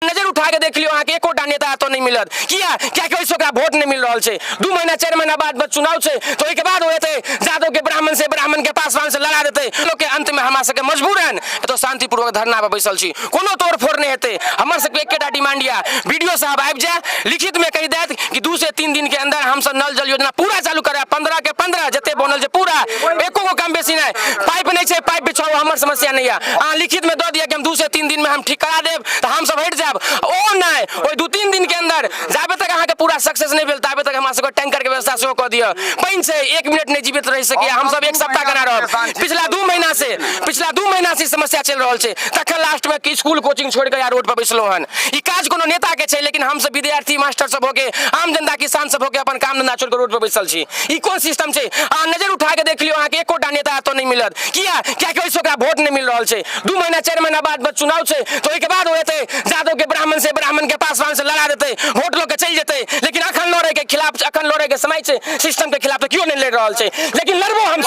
नजर उठा के देख लियौ, अहाँके एकोटा नेता एतऽ नहि मिलत। किया? कियाकि ओहिसँ ओकरा वोट नहि मिल रहल छै। 2 महीना 4 महीना बाद बस चुनाव छै, तऽ ओहिके बाद ओ एतै, जादव के ब्राह्मण से, ब्राह्मण के पासवान से लड़ा देतै लोकके। अंतमे हमरा सबके मजबूरन एतऽ शांतिपूर्वक धरना पर बैसल छी। कोनो तोड़ फोड़ नहि हेतै। हमर सबके एकेटा डिमांड यऽ, बीडीओ साहब आबि जाय, लिखित में कहि देत कि 2 से 3 दिन के अंदर हमसब नल जल योजना पूरा चालू करब। 15 के 15 जते बनल छै पूरा, एको गो कम बेसी नहि। पाइप नहि छै, पाइप बिछाउ, हमर समस्या नहि यऽ। अहाँ लिखित में दऽ दिअ कि हम 2 से 3 दिन में हम ठीक करा देब, तऽ हमसब हटि जायब। ओ नहि, ओहि 2-3 दिन के अंदर जाबे तक अहाँके पूरा सक्सेस नहि भेल, ताबे तक हमरा सबके टैंकर के व्यवस्था सेहो कऽ दिअ। पानि छै, 1 मिनट नहि जीवित रहि सकैए। हमसब एक सप्ताह केना रहब? पिछला 2 महीना से ई समस्या चलि रहल छै। तखन लास्ट में स्कूल कोचिंग छोड़ि कऽ रोड पर बैसलहुँ हन। ई काज कोनो नेता के छै, लेकिन हमसब विद्यार्थी, मास्टर सब होके, आम जनता, किसान सब होके, अपन काम धंधा छोड़ि कऽ रोड पर बैसल छी। ई कोन सिस्टम छै? अहाँ नजर उठा के देख लियौ, अहाँके एकोटा नेता एतऽ नहि मिलत। किया? कियाकि ओहिसँ ओकरा वोट नहि मिल रहल छै। 2 महीना 4 महीना बाद बस चुनाव छै, तऽ ओहिके बाद ओ एतै, जादव के ब्राह्मण से, ब्राह्मण के पासवान से लड़ा देतै, वोट लऽ के चलि जेतै। लेकिन अखन लड़ै के खिलाफ, अखन लड़ै के समय छै सिस्टम के खिलाफ, तऽ केओ नहि लड़ि रहल छै, लेकिन लड़बो हमसब।